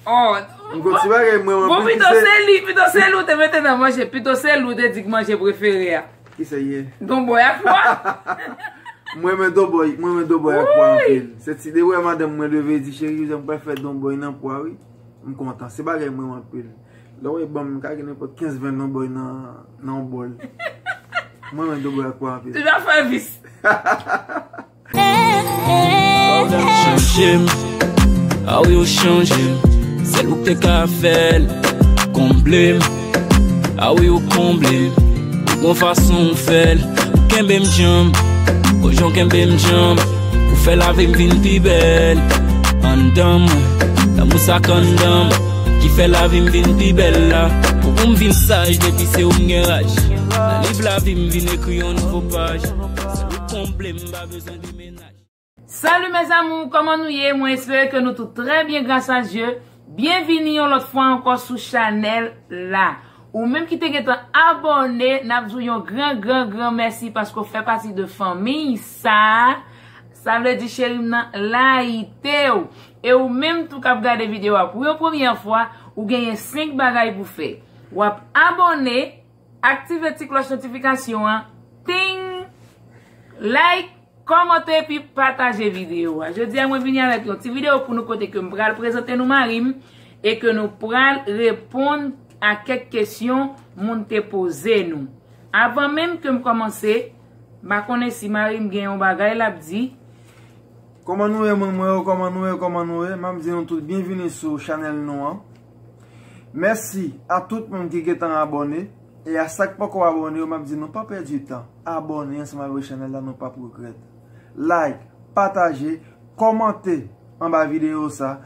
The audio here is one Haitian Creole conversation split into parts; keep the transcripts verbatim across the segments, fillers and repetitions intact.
Oh, m gon ti bagay mwen, bon, pito se li, pito se li ou te mete nan manje, pito se li ou te di k manje prefere a. Ki sa ye? Donbòy ak pwa. Mwen renmen donbòy, mwen renmen donbòy ak pwa anpil. Se ti de wè madanm mwen leve di, "Cheri, jodi a m pral fè donbòy nan pwa wi." M kontan. Se bagay mwen renmen anpil. Lè w wè ban m ka gen nenpòt kenz ven donbòy nan, nan yon bòl. Mwen renmen donbòy ak pwa anpil. Ou ja fè vis. Chanje m, a wi ou chanje m. Sèl ou k te ka fè l, konble m, a wi ou konble m. Ou gon fason ou fè l, ou kenbe m djanm. Gon jan w kenbe m djanm, ou fè lavi m vin pi bèl. Anndan mwen, lanmou sa k anndan m, ki fè lavi m vin pi bèl la. Pou ou m vin saj depi se ou m gen raj. Nan liv lavi m vin ekri yon nouvo paj. Sèl ou konble m, m pa bezwen de mennaj. Salut mes amours, kòman nou ye? Mwen espere ke nou tout trè byen gras a Dye. Byenvini yon lòt fwa ankò sou chanèl la. Ou menm ki te gentan abòne, n ap di w yon gran, gran, gran mèsi paske w fè pati de fanmiy sa. Sa vle di cheri m nan layite w. E ou menm tou k ap gade videyo a pou yon premyè fwa, ou genyen senk bagay pou fè. W ap abòne, aktive ti klòch notifikasyon an, ting, like, kòmante epi pataje videyo a. Jodi a mwen vini avèk yon ti videyo pou nou kote ke m pral prezante nou mari m e ke nou pral reponn a kèk kesyon moun te poze nou. Avan menm ke m kòmanse, m pa konnen si mari m gen yon bagay l ap di. Kòman nou ye moun mwen yo, kòman nou ye, kòman nou ye? M ap di nou tout byenvini sou chanèl nou an. Mèsi a tout moun ki gentan abòne. E a sa k poko abòne yo, m ap di nou pa pèdi tan. Abòne ansanm avèk chanèl la, nou p ap regrèt. Like, pataje, kòmante anba videyo sa.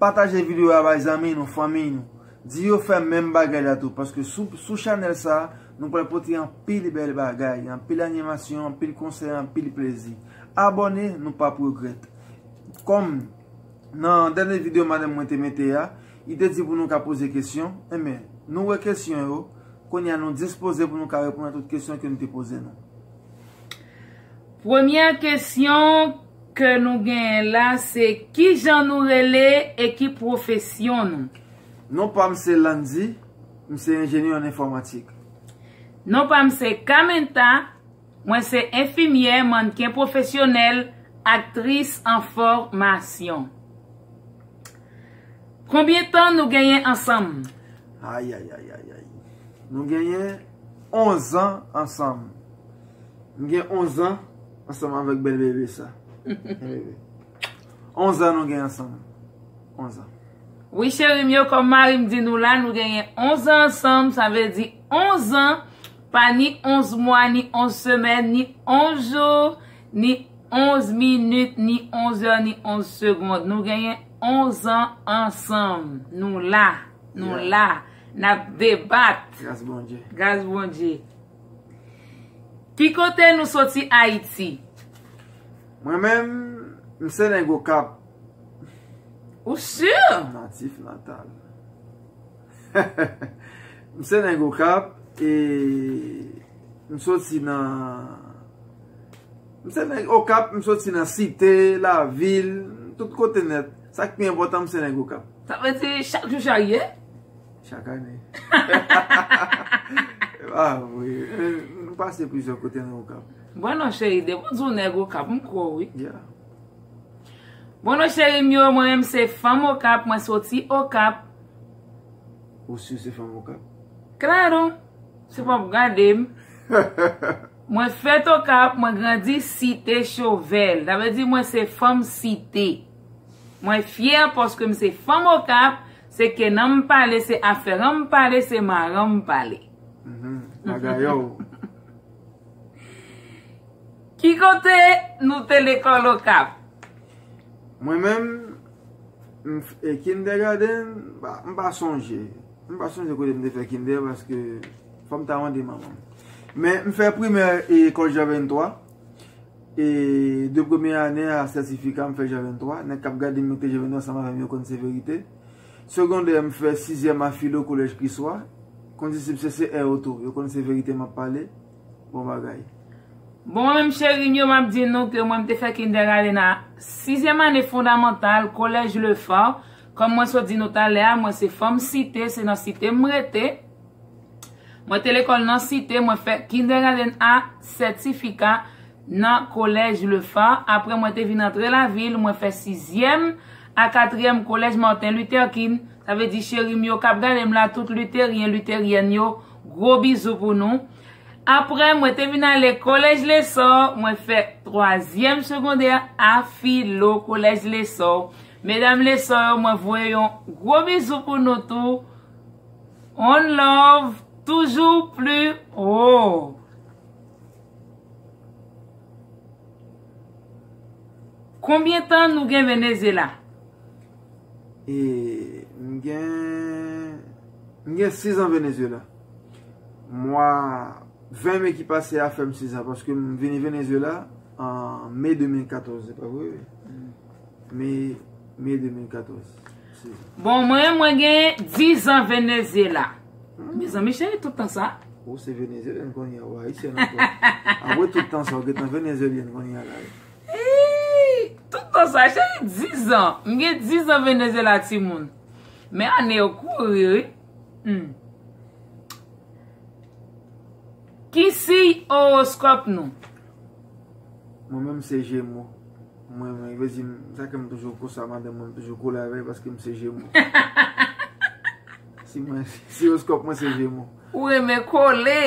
Pataje videyo a bay zanmi nou, fanmi nou. Di yo fè menm bagay la tou, paske sou, sou chanèl sa, nou pral pote anpil bèl bagay, anpil animasyon, anpil konsèy, anpil plezi. Abòne, nou p ap regrèt. Kòm nan dènye videyo madanm mwen te mete a, li te di pou nou ka poze kesyon, enben, nou wè kesyon yo, kounye a nou dispoze pou nou ka reponn a tout kesyon ke nou te poze nou. Premyè kesyon ke nou genyen la, se kijan nou rele e ki pwofesyon nou? Non pa m se Landy, m se enjenyè an enfòmatik. Non pa m se Kamenta, mwen se enfimyè, mannken pwofesyonèl, aktris an fòmasyon. Konbyen tan nou genyen ansanm? Ay, ay, ay, ay, ay. Nou genyen onz an ansanm. M gen onz an ansanm avèk bèl bebe sa. Bebe. Onz an nou gen ansanm. Onz an. Wi, cheri m yo, kòm mari m di nou la, nou genyen onz an ansanm, sa vle di onz an, pa ni onz mwa, ni onz semèn, ni onz jou, ni onz minit, ni onz è, ni onz segond. Nou genyen onz an ansanm. Nou la. Nou la. N ap debat. Gras Bondye. Gras Bondye. Ki kote nou soti Ayiti? Mwen menm, m se nèg Okap. Ou si? Natif natal. M se nèg Okap e m soti nan, m se nèg Okap, m soti nan site, lavil, tout kote nèt. Sa k pi enpòtan, m se nèg Okap. Sa vle di chak jou chak ye? Chak ane. Ah, wi. M pase plizyè kote nan Okap. Bon, non, cheri, depi w di w nèg Okap, m kwè w, wi. Yeah. Bon, non, cheri m yo, mwen menm se fanm Okap, mwen soti Okap. Ou si w se fanm Okap? Claro, se pa pou gade m. Mwen fèt Okap, mwen grandi Site Chovèl. Sa vle di mwen se fanm Site. Mwen fyè paske m se fanm Okap, se ke nan m pale, se afè an m pale, se maran m pale. Mhm. Bagay yo. Ki kote nou te lekòl Okap? Mwen menm, m f-, e kindergarten, m pa, m pa sonje. M pa sonje kote m te fè kinder paske fò m ta mande manman m. Men m fè primè e lekòl Jean vingt-trois. E de premye ane a sètifika m fè Jean vingt-trois. Nèg k ap gade m mete Jean vingt-trois ansanm avè m yo konn se verite. Segondè m fè sizyèm a filo kolèj Kriswa. Kondisip se se è oto. Yo konn se verite m ap pale. Bon bagay. Bon, mwen menm cheri m yo, m ap di nou ke mwen m te fè kindergarten a sizyèm ane fondamantal, kolèj Le Phare, Kòm mwen sot di nou talè a, mwen se fanm Site, se nan Site m rete. Mwen te lekòl nan Site, mwen fè kindergarten a sètifika nan kolèj Le Phare. Apre, mwen te vin antre lavil, mwen fè sizyèm a katriyèm kolèj Martin Luther King. Sa vle di, cheri m yo k ap gade m la, tout literyen, literyèn yo, gwo bizou pou nou. Apre, mwen te vin ale kolèj Lesò, mwen fè twazyèm segondè a filo kolèj Lesò. Medam Lesò yo, mwen voye yon gwo bizou pou nou tou. One love, toujours plus haut. Konbyen tan nou gen Venezyela? E m gen m gen sis an Venezyela. Mwa ven me ki pase a fè m sis an paske m vini Venezyela an me de mil katòz, se pa vre? Me, me de mil katòz. Sis an. Bon, mwen, mwen gen dis an Venezyela. Mezanmi cheri, tout tan sa. Ou se Venezyelyèn kounye a, ou Ayisyèn ankò. Apre tout tan sa, ou gentan Venezyelyèn kounye a la. Eey, tout tan sa, cheri, dis an. M gen dis an Venezyela, timoun. Men ane yo kouri, wi. Hmm. Ki siy owoskòp nou? Mwen menm se Jemo. Mwen, mwen, vle di, sa ke m toujou konsa, madanm mwen, m toujou kole avè l paske m se Jemo. Si mwen, si owoskòp mwen se Jemo. Ou renmen kole.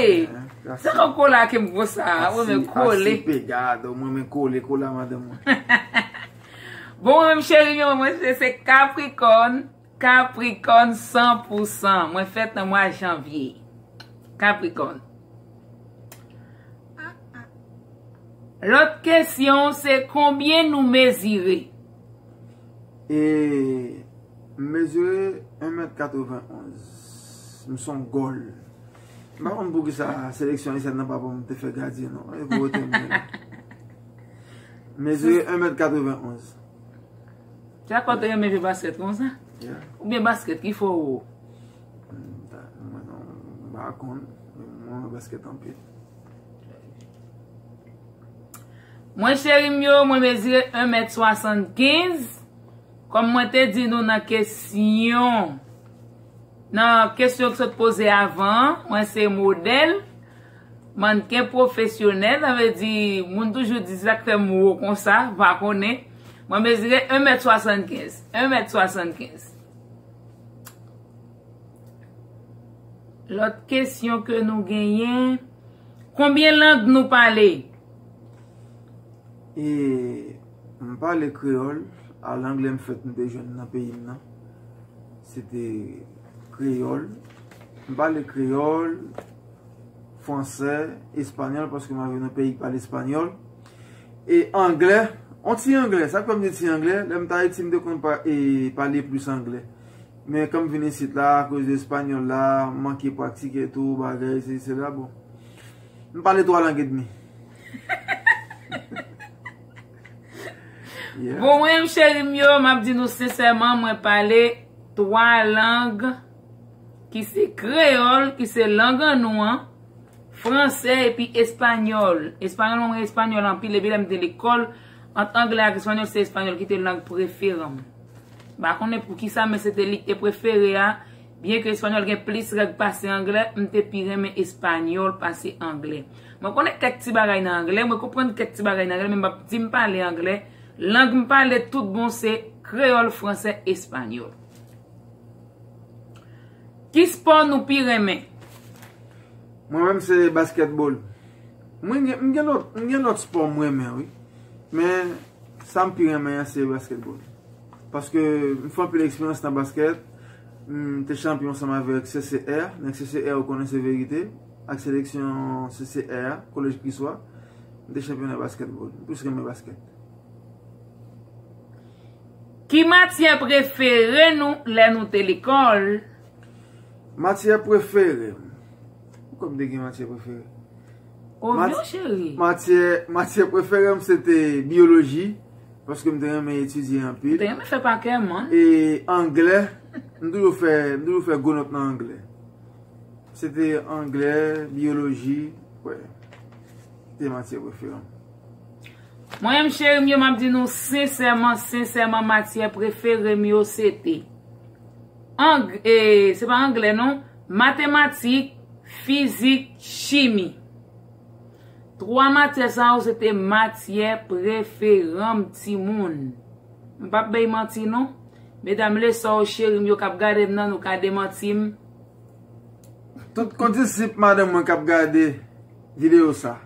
Sa k ap kole ak m konsa? Ou renmen kole. Pegado, mwen renmen kole, kole a madanm mwen. Bon, mwen menm cheri, mwen, mwen se, se Kaprikòn. Kaprikòn san pou san. Mwen fèt nan mwa janvye. Kaprikòn. Lòt kesyon se konbyen nou mezire? E m mezire en mèt katrevenn onz. M se yon gòl. M pa konn poukisa seleksyon ayisyèn nan pa ban m te fè gadyen non. E pou wote m ye la. M mezire en mèt katrevenn onz. Se sa k fè w te renmen jwe baskèt konsa? Oubyen baskèt ki fè w wo? Mwen non, m pa konn. Mwen renmen baskèt anpil. Mwen cheri m yo, mwen mezire en mèt swasannkenz. Kòm mwen te di nou nan kesyon, nan kesyon k sot poze avan an, mwen se modèl, mannken pwofesyonèl, sa vle di, moun toujou di sa k fè m wo konsa, pa konnen. Mwen mezire en mèt swasannkenz. En mèt swasannkenz. Lòt kesyon ke nou genyen, konbyen lang nou pale? E m pale kreyòl, a lang lè m fèt m te jwenn nan peyi m nan. Se te kreyòl. M pale kreyòl, fransè, espanyòl, paske m ap viv nan peyi k pale espanyòl. E anglè, on ti anglè, sa k fè m di ti anglè, lè m t Ayiti m te konn pa, e, pale plis anglè. Men kan m vin isit la, akoz de espanyòl la, m manke pratike tou, bagay, se, se la, bon. M pale twa lang edmi. Bon, mwen menm cheri m yo, m ap di nou sensèman, mwen pale twa lang ki se kreyòl, ki se lang an nou an, fransè epi espanyòl. Espanyòl, mwen renmen espanyòl anpil, epi lè m te lekòl, ant anglè ak espanyòl, se espanyòl ki te lang prefere m. M pa konnen poukisa, men se te li k te prefere a. Byen ke espanyòl gen plis règ pase anglè, m te pi renmen espanyòl pase anglè. Mwen konnen kèk ti bagay nan anglè, mwen konprann kèk ti bagay nan anglè, men m p ap di m pale anglè. Lang m pale tout bon se kreyòl, fransè, espanyòl. Ki spò nou pi renmen? Mwen menm se baskètbòl. Mwen gen, m gen lòt, m gen lòt spò m renmen, wi. Men sa m pi renmen an se baskètbòl. Paske m fè anpil eksperyans nan baskèt. M te chanpyon ansanm avèk C C R. Nèg C C R ou konnen se verite. Ak seleksyon C C R a, Kolèj Kriswa. M te chanpyon nan baskètbòl. M plis renmen baskèt. Ki matyè prefere nou lè nou te lekòl? Matyè prefere m. Poukò m te gen matyè prefere? Ovyo cheri. Matyè, matyè prefere m se te biyoloji, paske m te renmen etidye anpil. M te renmen fè pa kè man. E anglè, m toujou fè, m toujou fè gwo nòt nan anglè. Se te anglè, biyoloji, wè. Se te matyè prefere m. Mwen menm cheri m yo, m ap di nou sensèman, sensèman, matyè prefere m yo se te Ang, e, se pa anglè non, matematik, fizik, chimi. Twa matyè sa yo se te matyè preferan m timoun. M p ap bay manti non. Medam lesè yo, cheri m yo k ap gade m nan, nou ka demanti m. Tout kondisip madanm mwen k ap gade videyo sa,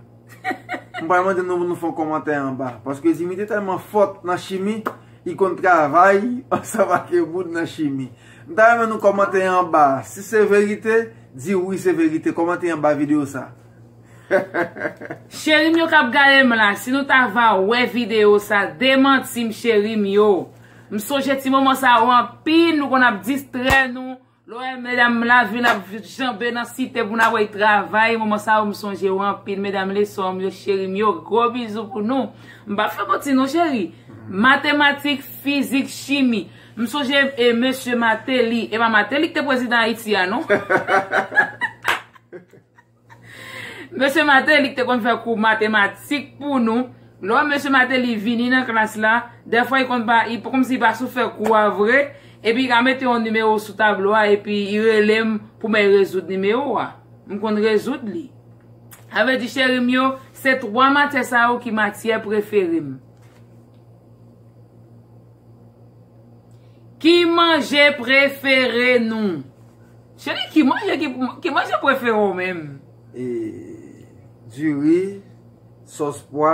m pral mande nou pou nou fè yon kòmantè anba. Paske Jimmy te tèlman fòt nan chimi, li konn travay ansanm ak moun nan chimi. M ta renmen nou kòmante anba. Si se verite, di wi se verite. Kòmante anba videyo sa. Cheri m yo k ap gade m la, si nou ta va wè videyo sa, demanti m cheri m yo. M sonje ti moman sa yo anpil, nou konn ap distrè nou. Lè w wè medam lavil ap janbe nan site pou n ap wè y travay, moman sa yo m sonje w anpil, medam lesè m yo, cheri m yo, gwo bizou pou nou. M p ap fè manti non cheri. Matematik, fizik, chimi. M sonje e mesye Mateli, e pa Mateli ki te prezidan Ayiti a non. Mesye Mateli ki te konn fè kou matematik pou nou. Lè w wè mesye Mateli vini nan klas la, dèfwa li konn pa, li kòmsi li pa sou fè kou a vre, epi li ka mete yon nimewo sou tablo a, epi li rele m pou m bay rezoud nimewo a. M konn rezoud li. Sa vle di cheri m yo, se twa matyè sa yo ki matyè prefere m. Ki manje prefere nou? Cheri, ki manje, ki, ki manje prefere w menm? E, diri, sòs pwa,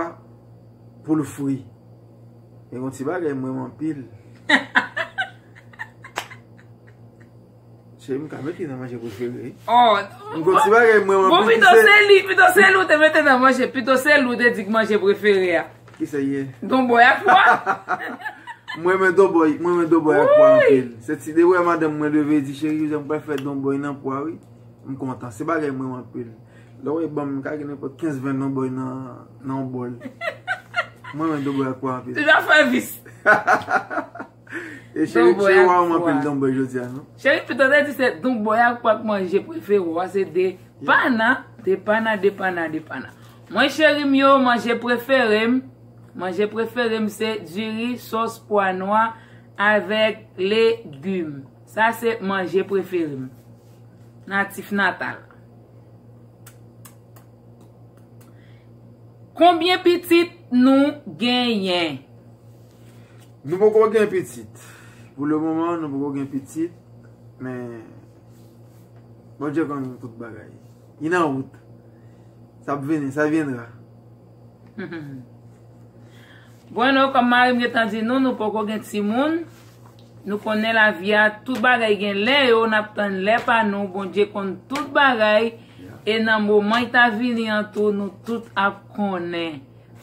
poul fri. E yon ti bagay m renmen anpil. Cheri, m ka mete nan manje prefere. Oh, M gon ti bagay m renmen bon, anpil ki pito se se li, pito se li ou te mete nan manje, pito se li ou te di k manje prefere a. Ki sa ye? Donbòy ak pwa. M renmen donbòy, m renmen donbòy ak pwa anpil. Se ti de wè madanm mwen leve di cheri, jodi a m pral fè donbòy nan pwa wi. M kontan. Se bagay m renmen anpil. Lè w wè ban m ka gen nenpòt kenz ven donbòy nan nan yon bòl. M renmen donbòy ak pwa anpil. Toujou ap fè vis. E cheri, cheri wa w anpil donbòy jodi a non. Cheri pito te di se donbòy ak pwa k manje prefere w a, se de pana, de pana, de pana, de pana. Mwen cheri m yo, manje prefere m, manje prefere m se diri sòs pwa nwa avèk legim. Sa se manje prefere m. Natif natal. Konbyen pitit nou genyen? Nou poko gen pitit. Pou le moman, nou poko gen pitit. Men Bondye konn tout bagay. Li nan wout. Sa ap vini, sa viendra. Bon, nou, kòm mari m gentan di nou, nou poko gen timoun. Nou konnen lavi a, tout bagay gen lè yo, n ap tann lè pa nou. Bondye konn tout bagay. E nan moman y ta vini an tou, nou tout ap konnen.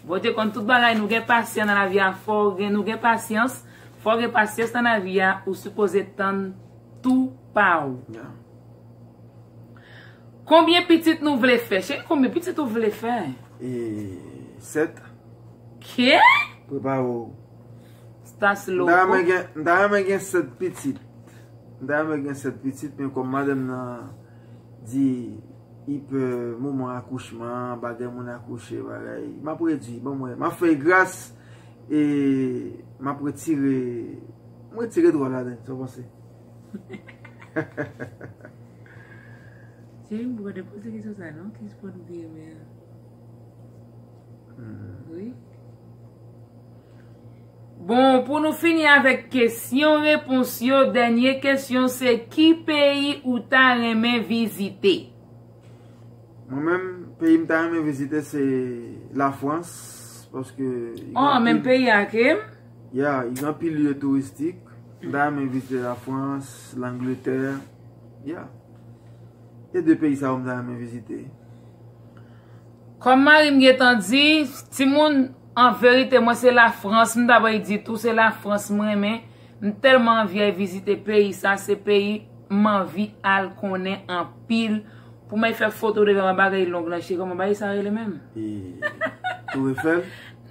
Bondye konn tout bagay, nou gen pasyan nan lavi a, fò w gen, nou gen pasyans, fò w gen pasyans nan lavi a, ou sipoze tann tou pa w. Konbyen pitit nou vle fè? Cheri, konbyen pitit ou vle fè? E sèt. Ke? Prepare w. Stas loko. M ta renmen gen, m ta renmen gen sèt pitit. M ta renmen gen sèt pitit, men kòm madanm nan di li pè moman akouchman, bagay moun akouche, bagay. M ap redui, ban mwen, m ap fè gras e m ap retire, m retire dwa ladan, sa w panse? Cheri, m poko te poze kesyon sa non, ki spòt ou te renmen an? Wi. Bon, pou nou fini avèk kesyon repons yo, dènye kesyon se ki peyi ou ta renmen vizite? Mwen menm, peyi m ta renmen vizite se Lafrans, paske li gen Oh, menm anpil, peyi a ke m? Ya, li gen anpil lye touristik. M ta renmen vizite Lafrans, Langletè. Ya. E de peyi sa yo m ta renmen vizite. Kòm mari m gentan di, timoun, an verite, mwen se Lafrans, m ta bay di tou, se Lafrans m renmen. M tèlman anvi al vizite peyi sa, se peyi m anvi al konnen anpil. Pou m al fè foto devan bagay long lan, cheri, kòman bagay sa rele menm? E Tour Eiffel?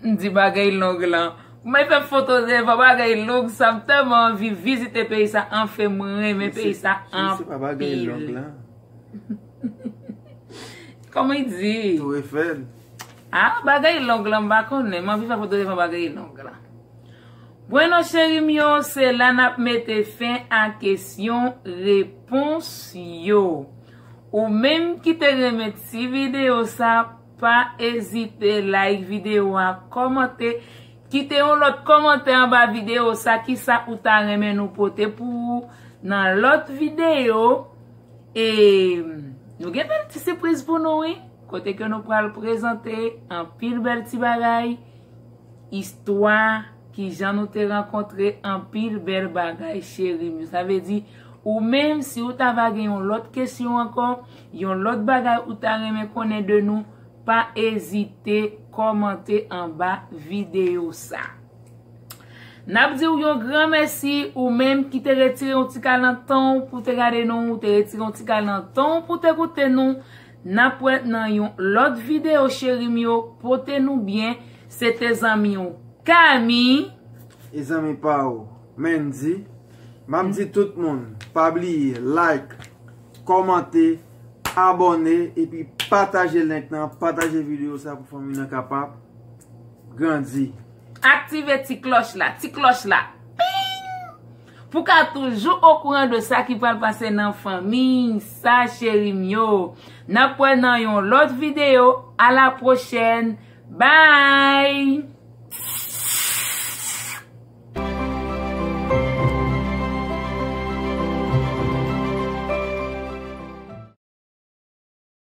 M di bagay long lan. Pou m al fè foto devan bagay long sa, m tèlman anvi vizite peyi sa, anfen, m renmen peyi sa anpil. Se pa bagay long lan. Kòman y di? Tour Eiffel. Ah, bagay long lan, m pa konnen. M anvi fè foto devan bagay long lan. Bueno, cheri m yo, se la n ap mete fen a kesyon repons yo. Ou menm ki te renmen ti videyo sa, pa ezite like videyo a, kòmante, kite yon lòt kòmantè anba videyo sa, kisa ou ta renmen nou pote pou ou nan lòt videyo. E nou gen bèl ti sipriz pou nou, wi. Kote ke nou pral prezante anpil bèl ti bagay, istwa, kijan nou te rankontre, anpil bèl bagay, cheri m yo. Sa vle di, ou menm, si ou ta va gen yon lòt kesyon ankò, yon lòt bagay ou ta renmen konnen de nou, pa ezite kòmante anba videyo sa. N ap di w yon gran mèsi, ou menm ki te retire yon ti ka nan tan w pou te gade nou, ou te retire yon ti ka nan tan w pou te koute nou. N ap wè nan yon lòt videyo, cheri m yo, pote nou byen. Se te zanmi w, Kami. E zanmi pa w, Mendy. M ap di tout moun, pa bliye like, kòmante, abòne, epi pataje link nan, pataje videyo sa pou fanmi nan kapab grandi. Aktive ti klòch la, ti klòch la. Ping! Pou ka toujou okouran de sa ki pral pase nan fanmi sa, cheri m yo. N ap wè nan yon lòt videyo. A la pwochèn. Bye!